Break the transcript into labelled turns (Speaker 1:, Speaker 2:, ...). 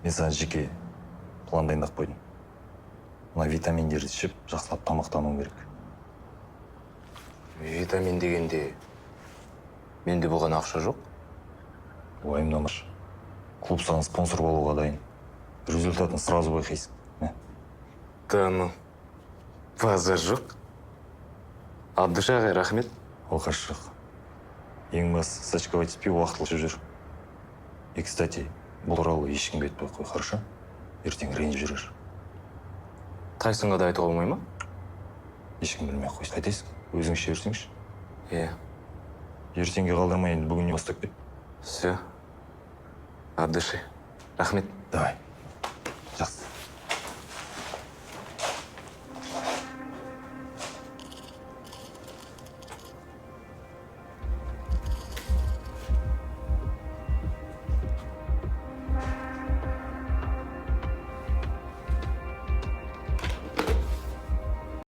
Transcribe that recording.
Speaker 1: Мен саған жеке план дайындап қойдым. Мына витаминдерді ішіп, жақсылап тамақтануың керек.
Speaker 2: Витамин дегенде, менде бұған ақша жоқ.
Speaker 1: Уайымдамашы, клуб саған спонсор болуға дайын. Результатын сразу байқайсың. Мә.
Speaker 2: Да ну, базар жоқ. Абдыш ағай, рахмет.
Speaker 1: Оқасы жоқ. Ең бастысы, сачковать етпей, уақытылы ішіп жүр. И, кстати, бұл туралы ешкімге айтпай ақ қой, хорошо? Ертең ренжіп жүрер.
Speaker 2: Тайсонға да айтуға болмай ма?
Speaker 1: Ешкім білмей ақ қойсын. Қайтесің, өзің іше берсеңші.
Speaker 2: Иә.
Speaker 1: Ертеңге қалдырмай, енді бүгіннен бастап кет.
Speaker 2: Все, от души рахмет.
Speaker 1: Давай.